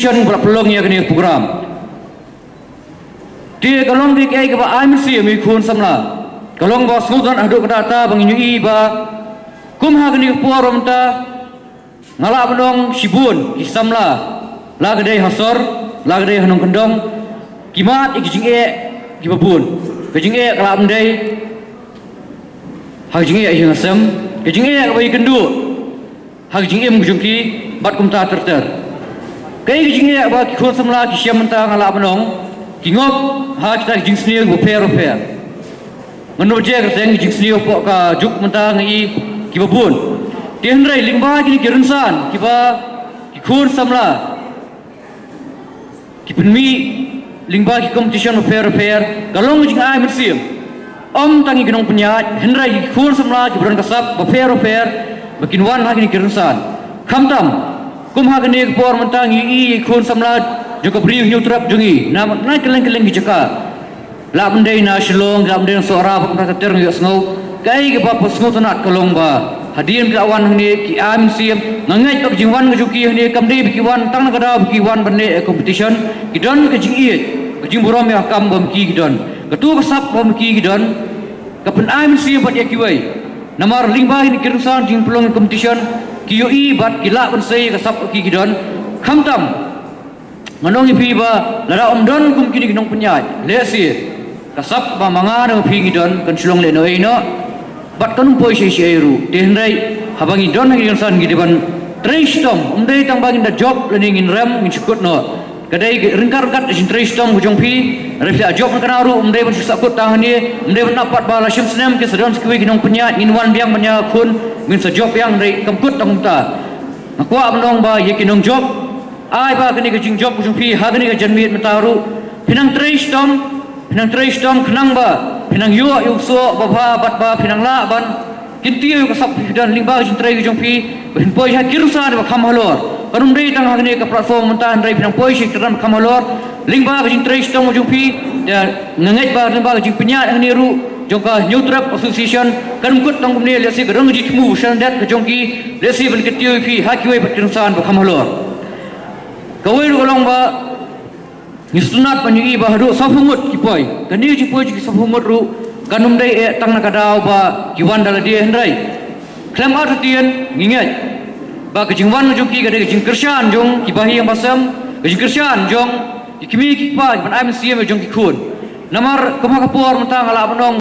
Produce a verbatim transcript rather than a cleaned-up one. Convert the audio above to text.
competition ba la pynlong ïa kane ka program. Te ka long kaei kaba ai mynsiem ïa ki khun samla. Ka long ba sngewtynnat haduh katta ba ngin ïohi ba kum ha kane ka por mynta nga lah ban ong shibun ki samla, la ka dei ha sor, la ka dei ha nongkyndong, ki mad ïa ki jingeh kiba bun. Ka jingeh ka lah ban dei ha ka jingeh ïing sem, ka jingeh kaba ïakynduh ha ka jingim ka jong ki bad kumta ter ter. Kaei ka jingeh ba ki khun samla ki shem mynta nga lah ban ong ki ngop ha kita ki jingsniew bapher bapher. Ngan ym ju kyrteng ki jingsniew hapoh ka juk mynta nga i kiba bun. Te hynrei lyngba kine ki rynsan kiba ki khun samla ki pynmih lyngba ki competition bapher bapher, ka long ka jingai mynsiem ym tang ïa ki nongpynïaid hynrei ki khun samla kiba don ka sap bapher bapher ba kin wan ha kine ki rynsan. Khamtam kum ha kane ka por mynta ngi ïohi ïa ki khun samla jong ka Bri Hynñiewtrep jong ngi na, na kylleng kylleng ki jaka. Lah ban dei na Shillong, lah ban dei na Sohra, ba kumta ter ter ngi ïohsngew. Kaei kaba pynsngewtynnat ka long ba hadien ki la wan hangne ki ai mynsiem, nga ngeit ba ka jingwan ka jong ki hangne kam dei ba ki wan tang na ka daw ba ki wan ban leh competition. Ki don ka jingïeit, ka jingburom ïa ka kam ba ma ki ki don. Kato ka sap ba ma ki ki don ka pynai mynsiem bad ïa kiwei. Namar lyngba kine ki rynsan jingpynlong competition ki ïohi bad ki lah ban sei ïa ka sap ba ki ki don. Khamtam ngan ong ïa phi ba lada ym don kum kine ki nongpynïaid, lehse ka sap ba ma nga ne ma phi ngi don kan shu long lehnohei noh bad kan ym poi sha ei sha ei ruh. Te hynrei haba ngi don ha kine ki rynsan ngi dei ban trei shitom, ym dei tang ba ngin da jop lane ngin rem ngin shu kut noh. Ka dei ka ryngkat ryngkat ka jingtrei shitom ka jong phi. Lada phi la jop na ka daw ruh ym dei ban shu sah kut tang hangne, ym dei ban ap pat ba la shim snem kin sa don sa kiwei ki nongpynïaid, ngin wan biang ban ïa khun, ngin sa jop biang, hynrei kam kut tang kumta. Nga kwah ban ong ba ïa ki nongjop, ai ba kane ka jingjop ka jong phi ha kane ka janmiet mynta ruh phi nang trei shitom, phi nang trei shitom khnang ba phi nang ïoh ïa u ksoh ba bha bad ba phi nang lah ban kyntiew ïa ka sap ba phi don lyngba ka jingtrei ka jong phi ba phin poi ha ki rynsan ba kham halor. Kan ym dei tang ha kane ka platform mynta hynrei phi nang poi sha ki rynsan ba kham halor lyngba ka jingtrei shitom ka jong phi. Te nga ngeit ba lyngba ka jingpynïaid hangne ruh jong ka Hynñiewtrep Association kan ym kut tang kumne, lehse ka don ka jingthmu sha lyndet ka jong ki, lehse ban kyntiew ïa phi ha kiwei pat ki rynsan ba kham halor. Kawei ruh ka long ba ngi sngewtynnat ban ïohi ba haduh sawphew ngut ki poi. Kane ka jingpoi jong ki sawphew ngut ruh kan ym dei eh tang na ka daw ba ki wan da lade hynrei khlem artatien ngi ngeit ba ka jingwan ka jong ki ka dei ka jingkyrshan jong ki bahaïing bahasem, ka jingkyrshan jong ki kmie ki kpa kiban ai mynsiem ïa jong ki khun. Namar kum ha ka por mynta nga lah ban ong